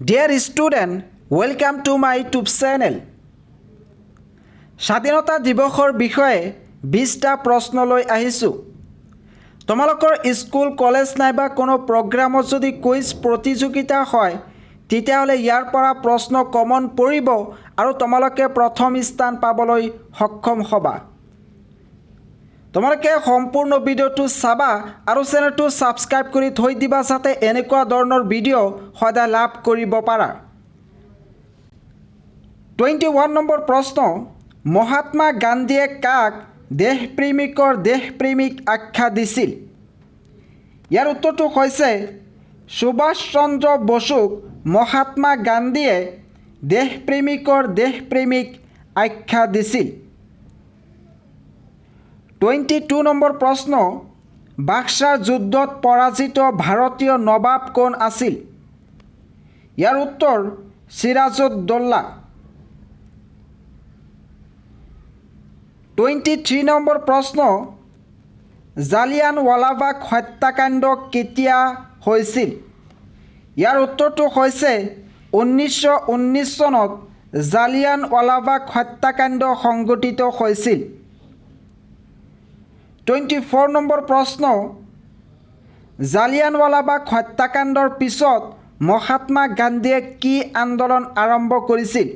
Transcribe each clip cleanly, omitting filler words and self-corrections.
Dear student, welcome to my YouTube channel. স্বাধীনতা দিৱসৰ বিষয়ে 20টা প্ৰশ্ন লৈ আহিছোঁ। তোমালোকৰ স্কুল, কলেজ নাইবা কোনো প্ৰগ্ৰামত যদি কুইজ প্ৰতিযোগিতা হয়, তেতিয়াহ'লে ইয়াৰ পৰা প্ৰশ্ন কমন পৰিব আৰু তোমালোকে প্ৰথম স্থান পাবলৈ সক্ষম হ'বা। তোমালোকে সম্পূৰ্ণ ভিডিঅ'টো চাবা আৰু চেনেলটো ছাবস্ক্ৰাইব কৰি থৈ দিবা, যাতে এনেকুৱা ধৰণৰ ভিডিঅ' সদায় লাভ কৰিব পাৰা। 21 নম্বৰ প্ৰশ্ন, মহাত্মা গান্ধীয়ে কাক দেশপ্ৰেমিকৰ দেশপ্ৰেমিক আখ্যা দিছিল? ইয়াৰ উত্তৰটো হৈছে সুভাষ চন্দ্ৰ বসুক মহাত্মা গান্ধীয়ে দেশপ্ৰেমিকৰ দেশপ্ৰেমিক আখ্যা দিছিল। 22 নম্বৰ প্ৰশ্ন, বাক্সাৰ যুদ্ধত পৰাজিত ভাৰতীয় নবাব কোন আছিল? ইয়াৰ উত্তৰ চিৰাজউদ্দৌলা। 23 নম্বৰ প্ৰশ্ন, জালিয়ানৱালাবাগ হত্যাকাণ্ড কেতিয়া হৈছিল? ইয়াৰ উত্তৰটো হৈছে 1919 চনত জালিয়ানৱালাবাগ হত্যাকাণ্ড সংঘটিত হৈছিল। 24 নম্বৰ প্ৰশ্ন, জালিয়ানৱালাবাগ হত্যাকাণ্ডৰ পিছত মহাত্মা গান্ধীয়ে কি আন্দোলন আৰম্ভ কৰিছিল?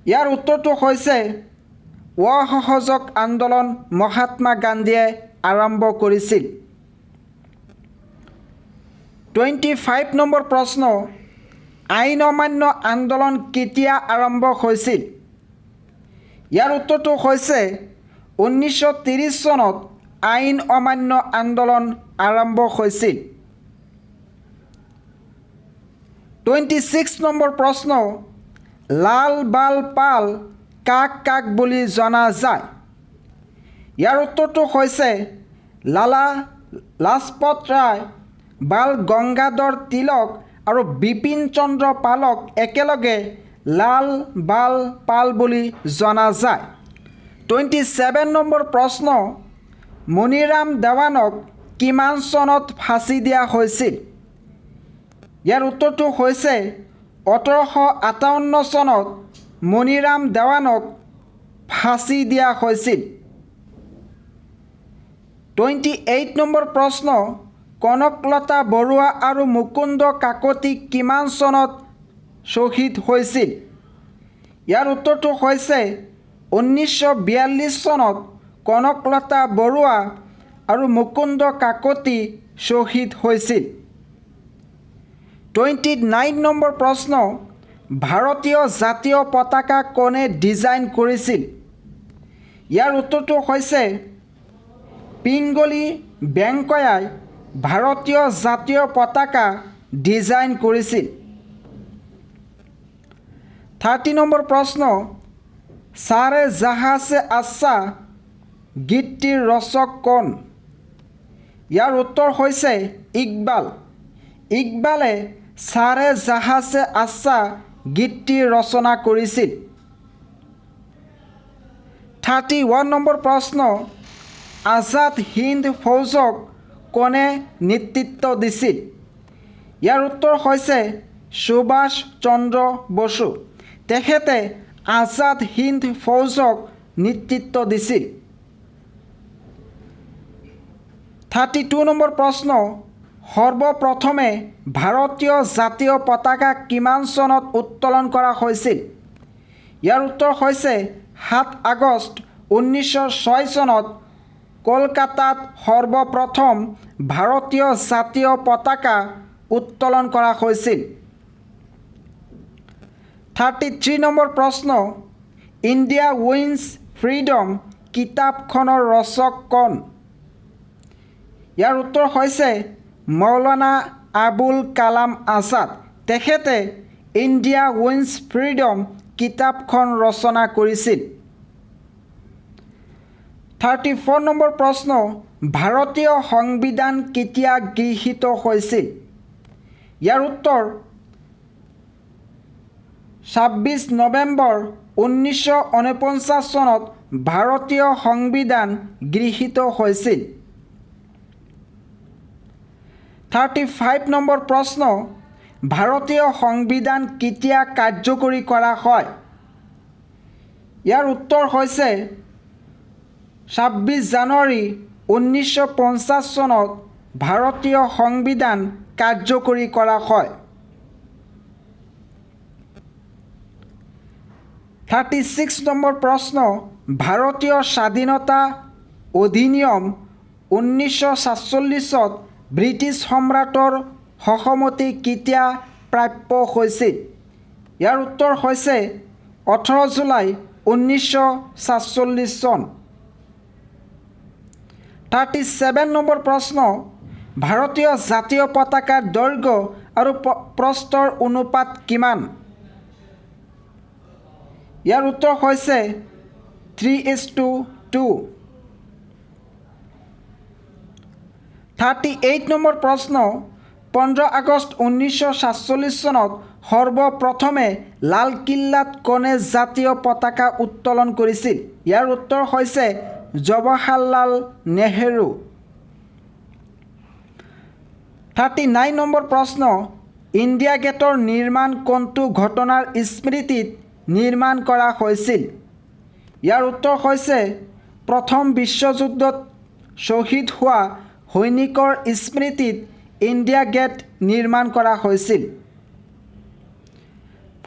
ইয়াৰ উত্তৰটো হৈছে অসহযোগ আন্দোলন মহাত্মা গান্ধীয়ে আৰম্ভ কৰিছিল। 25 নম্বৰ প্ৰশ্ন, আইন অমান্য আন্দোলন কেতিয়া আৰম্ভ হৈছিল? ইয়াৰ উত্তৰটো হৈছে 1930 চনত আইন অমান্য আন্দোলন আৰম্ভ হৈছিল। 26 নম্বৰ প্ৰশ্ন, লাল বাল পাল কাক কাক বুলি জনা যায়? ইয়াৰ উত্তৰটো হৈছে লালা লাজপত ৰায়, বাল গংগাধৰ তিলক আৰু বিপিন চন্দ্ৰ পালক একেলগে লাল বাল পাল বুলি জনা যায়। 27 নম্বৰ প্ৰশ্ন, মণিৰাম দেৱানক কিমান চনত ফাঁচি দিয়া হৈছিল? ইয়াৰ উত্তৰটো হৈছে 1858 চনত মণিৰাম দেৱানক ফাঁচি দিয়া হৈছিল। 28 নম্বৰ প্ৰশ্ন, কনকলতা বৰুৱা আৰু মুকুন্দ কাকতি কিমান চনত শ্বহীদ হৈছিল? ইয়াৰ উত্তৰটো হৈছে 1942 চনত কনকলতা বৰুৱা আৰু মুকুন্দ কাকতি শ্বহীদ হৈছিল। 29 নম্বৰ প্ৰশ্ন, ভাৰতীয় জাতীয় পতাকা কোনে ডিজাইন কৰিছিল? ইয়াৰ উত্তৰটো হৈছে পিংগলি ভেংকয়াই ভাৰতীয় জাতীয় পতাকা ডিজাইন কৰিছিল। 30 নম্বৰ প্ৰশ্ন, চাৰে জাহা চে আচ্ছা গীতটিৰ ৰচক কোন? ইয়াৰ উত্তৰ হৈছে ইকবাল। ইকবালে চাৰে জাহা চে আচ্ছা গীতটি ৰচনা কৰিছিল। 31 নম্বৰ প্ৰশ্ন, আজাদ হিন্দ ফৌজক কোনে নেতৃত্ব দিছিল? ইয়াৰ উত্তৰ হৈছে সুভাষ চন্দ্ৰ বসু। তেখেতে আজাদ হিন্দ ফৌজক নেতৃত্ব দিছিল। 32 নম্বৰ প্ৰশ্ন, সৰ্বপ্ৰথমে ভাৰতীয় জাতীয় পতাকা কিমান চনত উত্তোলন কৰা হৈছিল? ইয়াৰ উত্তৰ হৈছে 7 আগষ্ট 1906 চনত কলকাতাত সৰ্বপ্ৰথম ভাৰতীয় জাতীয় পতাকা উত্তোলন কৰা হৈছিল। 33 নম্বৰ প্ৰশ্ন, ইণ্ডিয়া উইন্স ফ্ৰীডম কিতাপখনৰ ৰচক কোন? ইয়াৰ উত্তৰ হৈছে মৌলানা আবুল কালাম আজাদ। তেখেতে ইণ্ডিয়া উইন্স ফ্ৰীডম কিতাপখন ৰচনা কৰিছিল। 34 নম্বৰ প্ৰশ্ন, ভাৰতীয় সংবিধান কেতিয়া গৃহীত হৈছিল? ইয়াৰ উত্তৰ 26 নৱেম্বৰ 1949 চনত ভাৰতীয় সংবিধান গৃহীত হৈছিল। 35 নম্বৰ প্ৰশ্ন, ভাৰতীয় সংবিধান কেতিয়া কাৰ্যকৰী কৰা হয়? ইয়াৰ উত্তৰ হৈছে 26 জানুৱাৰী 1950 চনত ভাৰতীয় সংবিধান কাৰ্যকৰী কৰা হয়। 36 নম্বৰ প্ৰশ্ন, ভাৰতীয় স্বাধীনতা অধিনিয়ম 1947ত ব্ৰিটিছ সম্ৰাটৰ সহমতি কেতিয়া প্ৰাপ্য হৈছিল? ইয়াৰ উত্তৰ হৈছে 18 জুলাই 1947 চন। 37 নম্বৰ প্ৰশ্ন, ভাৰতীয় জাতীয় পতাকাৰ দৈৰ্ঘ্য আৰু প্ৰস্থৰ অনুপাত কিমান? ইয়াৰ উত্তৰ হৈছে 3:2। 38 নম্বৰ প্ৰশ্ন, 15 আগষ্ট 1947 চনত সৰ্বপ্ৰথমে লালকিল্লাত কোনে জাতীয় পতাকা উত্তোলন কৰিছিল? ইয়াৰ উত্তৰ হৈছে জৱাহৰলাল নেহেৰু। 39 নম্বৰ প্ৰশ্ন, ইণ্ডিয়া গেটৰ নিৰ্মাণ কোনটো ঘটনাৰ স্মৃতিত নিৰ্মাণ কৰা হৈছিল? ইয়াৰ উত্তৰ হৈছে প্ৰথম বিশ্বযুদ্ধত শ্বহীদ হোৱা সৈনিকৰ স্মৃতিত ইণ্ডিয়া গেট নিৰ্মাণ কৰা হৈছিল।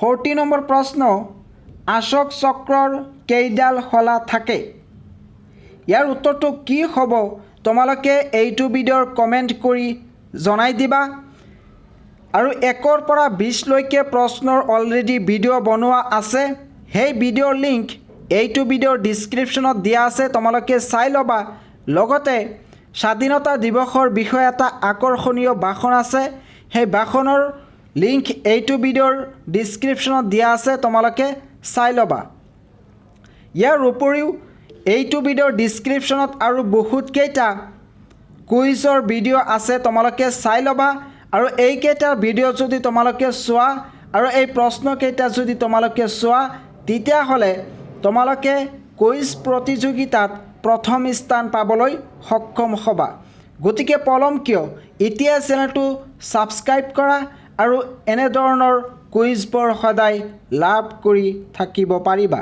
40 নম্বৰ প্ৰশ্ন, অশোক চক্ৰৰ কেইডাল শলা থাকে? ইয়াৰ উত্তৰটো কি হ'ব, তোমালোকে এইটো ভিডিঅ'ৰ কমেণ্ট কৰি জনাই দিবা। আৰু 1ৰ পৰা 20লৈকে প্ৰশ্নৰ অলৰেডি ভিডিঅ' বনোৱা আছে। সেই ভিডিঅ'ৰ লিংক এইটো ভিডিঅ'ৰ ডিছক্ৰিপশ্যনত দিয়া আছে, তোমালোকে চাই ল'বা। লগতে স্বাধীনতা দিৱসৰ বিষয়ে এটা আকৰ্ষণীয় ভাষণ আছে। সেই ভাষণৰ লিংক এইটো ভিডিঅ'ৰ ডিছক্ৰিপশ্যনত দিয়া আছে, তোমালোকে চাই ল'বা। ইয়াৰ উপৰিও এইটো ভিডিঅ'ৰ ডিছক্ৰিপশ্যনত আৰু বহুতকেইটা কুইজৰ ভিডিঅ' আছে, তোমালোকে চাই ল'বা। আৰু এইকেইটা ভিডিঅ' যদি তোমালোকে চোৱা আৰু এই প্ৰশ্নকেইটা যদি তোমালোকে চোৱা, তেতিয়াহ'লে তোমালোকে কুইজ প্ৰতিযোগিতাত প্ৰথম স্থান পাবলৈ সক্ষম হ'বা। গতিকে পলম কিয়? এতিয়া চেনেলটো ছাবস্ক্ৰাইব কৰা আৰু এনেধৰণৰ কুইজবোৰ সদায় লাভ কৰি থাকিব পাৰিবা।